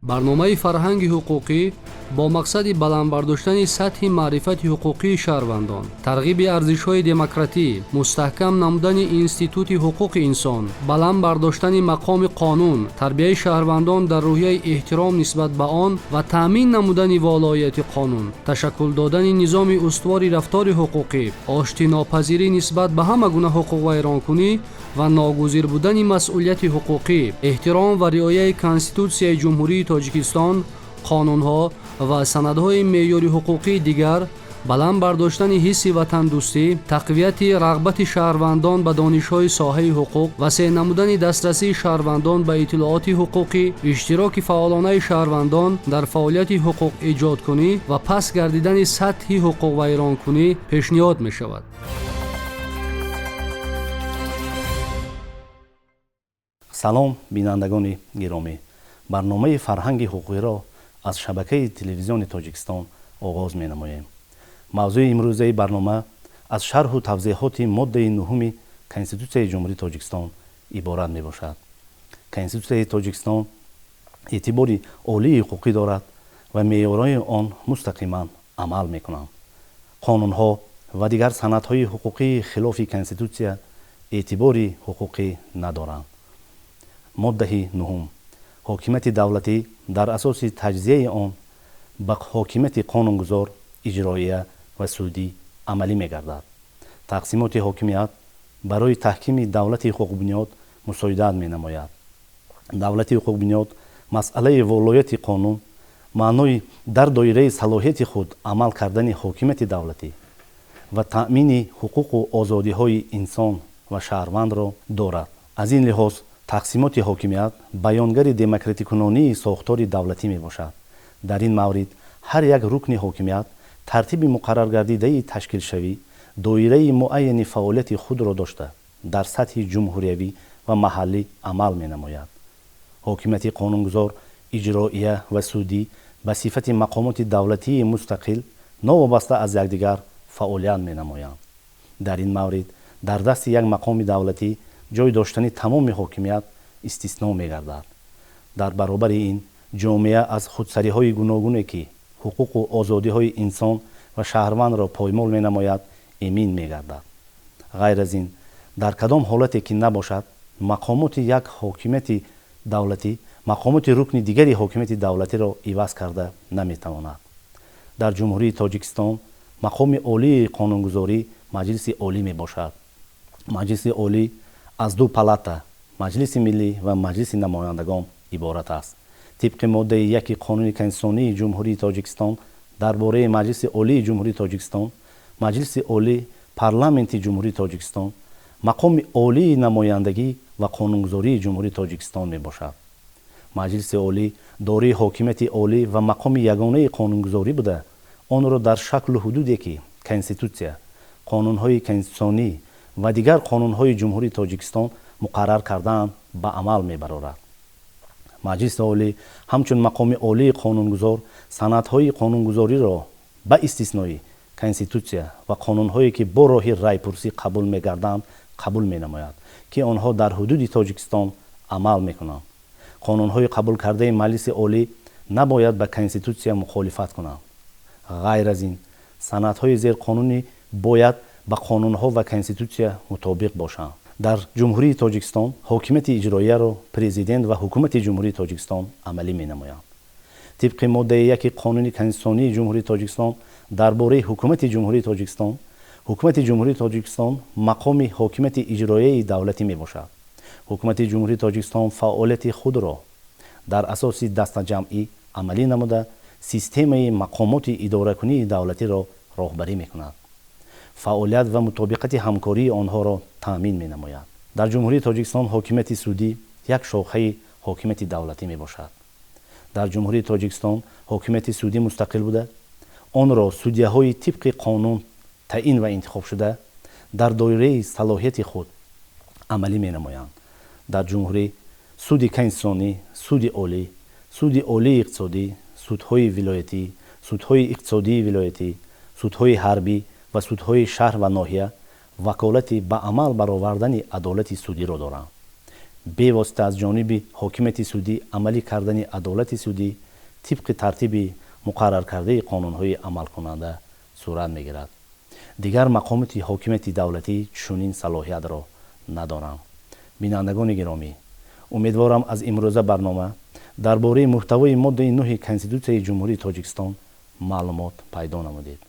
Барномаи фарҳанги ҳуқуқӣ бо мақсади баланд бардоштани сатҳи маърифати ҳуқуқии шаҳрвандон, тарғиби арзишҳои демократӣ, мустаҳкам намудани институти ҳуқуқи инсон, баланд бардоштани мақоми қонун, тарбияи шаҳрвандон дар рӯҳияи эҳтиром нисбат ба он ва таъмин намудани волоияти қонун, ташаккул додани низоми устувори рафтори ҳуқуқӣ, оштинопазирӣ нисбат ба ҳама гуна ҳуқуқвайронкунӣ ва ногузир будани масъулияти ҳуқуқӣ, эҳтиром ва риояи Конститутсияи Ҷумҳурии Тоҷикистон, қонунҳо ва санадҳои меъёри ҳуқуқии дигар, баланд бардоштани ҳисси ватандӯстӣ, тақвияти рағбати шаҳрвандон ба донишҳои соҳаи ҳуқуқ, васеъ намудани дастрасии шаҳрвандон ба иттилооти ҳуқуқӣ, иштироки фаъолонаи шаҳрвандон дар фаъолияти ҳуқуқэҷодкунӣ ва паст гардидани сатҳи ҳуқуқвайронкунӣ пешниҳод мешавад. Салом, бинандагони гиромӣ! Барномаи фарҳанги ҳуқуқиро аз шабакаи телевизиони Тоҷикистон оғоз менамоем. Мавзӯи имрӯзаи барнома аз шарҳу тавзеҳоти моддаи нуҳуми Конститутсияи Ҷумҳурии Тоҷикистон иборат мебошад. Конститутсияи Тоҷикистон эътибори олии ҳуқуқӣ дорад ва меъёрҳои он мустақиман амал мекунанд. Қонунҳо ва дигар санадҳои ҳуқуқии хилофи Конститутсия эътибори ҳуқуқӣ надоранд. Моддаи нуҳум: ҳокимияти давлатӣ дар асоси таҷзияи он ба ҳокимияти қонунгузор, иҷроия ва судӣ амалӣ мегардад. Тақсимоти ҳокимият барои таҳкими давлати ҳуқуқбунёд мусоидат менамояд. Давлати ҳуқуқбунёд масъалаи волояти қонун маънои дар доираи салоҳияти худ амал кардани ҳокимияти давлатӣ ва таъмини ҳуқуқу озодиҳои инсон ва шаҳрвандро дорад. Аз ин лиҳоз тақсимоти ҳокимият баёнгари демократикунонии сохтори давлатӣ мебошад. Дар ин маврид ҳар як рукни ҳокимият тартиби муқарраргардидаи ташкилшавӣ, доираи муайяни фаъолияти худро дошта, дар сатҳи ҷумҳуриявӣ ва маҳаллӣ амал менамояд. Ҳокимияти қонунгузор, иҷроия ва судӣ ба сифати мақомоти давлатии мустақил новобаста аз якдигар фаъолият менамоянд. Дар ин маврид дар дасти як мақоми давлатӣ ҷой доштани тамоми ҳокимият истисно мегардад. Дар баробари ин ҷомеа аз худсариҳои гуногуне, ки ҳуқуқу озодиҳои инсон ва шаҳрвандро поймол менамояд, эмин мегардад. Ғайр аз ин, дар кадом ҳолате ки набошад, мақомоти як ҳокимияти давлатӣ мақомоти рукни дигари ҳокимияти давлатиро иваз карда наметавонад. Дар Ҷумҳурии Тоҷикистон мақоми олии қонунгузорӣ Маҷлиси Олӣ мебошад. Маҷлиси Олӣ аз ду палата, Маҷлиси Миллӣ ва Маҷлиси Намояндагон, иборат аст. Тибқи моддаи яки Қонуни Конститутсионии Ҷумҳурии Тоҷикистон дар бораи Маҷлиси Олии Ҷумҳурии Тоҷикистон, Маҷлиси Олӣ, Парламенти Ҷумҳурии Тоҷикистон, мақоми олии намояндагӣ ва қонунгузории Ҷумҳурии Тоҷикистон мебошад. Маҷлиси Олӣ дорои ҳокимияти олӣ ва мақоми ягонаи қонунгузорӣ буда, онро дар шаклу ҳудуде, ки Конститутсия, қонунҳои конститутсионӣ ва дигар қонунҳои Ҷумҳурии Тоҷикистон муқаррар кардаанд, ба амал мебарорад. Маҷлиси Олӣ ҳамчун мақоми олии қонунгузор санадҳои қонунгузориро ба истиснои Конститутсия ва қонунҳое, ки бо роҳи райпурсӣ қабул мегарданд, қабул менамояд, ки онҳо дар ҳудуди Тоҷикистон амал мекунанд. Қонунҳои қабулкардаи Маҷлиси Олӣ набояд ба Конститутсия мухолифат кунанд. Ғайр аз ин, санадҳои зерқонунӣ бояд ба қонунҳо ва Конститутсия мутобиқ бошанд. Дар Ҷумҳурии Тоҷикистон ҳокимияти иҷроияро Президент ва Ҳукумати Ҷумҳурии Тоҷикистон амалӣ менамоянд. Тибқи моддаи яки Қонуни Конститутсионии Ҷумҳурии Тоҷикистон дар бораи Ҳукумати Ҷумҳурии Тоҷикистон, Ҳукумати Ҷумҳурии Тоҷикистон мақоми ҳокимияти иҷроияи давлатӣ мебошад. Ҳукумати Ҷумҳурии Тоҷикистон фаъолияти худро дар асоси дастаҷамъӣ амалӣ намуда, системаи мақомоти идоракунии давлатиро роҳбарӣ мекунад, фаъолият ва мутобиқати ҳамкории онҳоро таъмин менамояд. Дар Ҷумҳурии Тоҷикистон ҳокимияти судӣ як шохаи ҳокимияти давлатӣ мебошад. Дар Ҷумҳурии Тоҷикистон ҳокимияти судӣ мустақил буда, онро судяҳои тибқи қонун таъин ва интихобшуда дар доираи салоҳияти худ амалӣ менамоянд. Дар ҷумҳурӣ Суди Конститутсионӣ, Суди Олӣ, Суди Олии иқтисодӣ, судҳои вилоятӣ, судҳои иқтисодии вилоятӣ, судҳои ҳарбӣ ва судҳои шаҳр ва ноҳия ваколати ба амал баровардани адолати судиро доранд. Бевосита аз ҷониби ҳокимияти судӣ амалӣ кардани адолати судӣ тибқи тартиби муқарраркардаи қонунҳои амалкунанда сурат мегирад. Дигар мақомоти ҳокимияти давлатӣ чунин салоҳиятро надоранд. Бинандагони гиромӣ, умедворам, аз имрӯза барнома дар бораи муҳтавои моддаи 9-и Конститутсияи Ҷумҳурии Тоҷикистон маълумот пайдо намудед.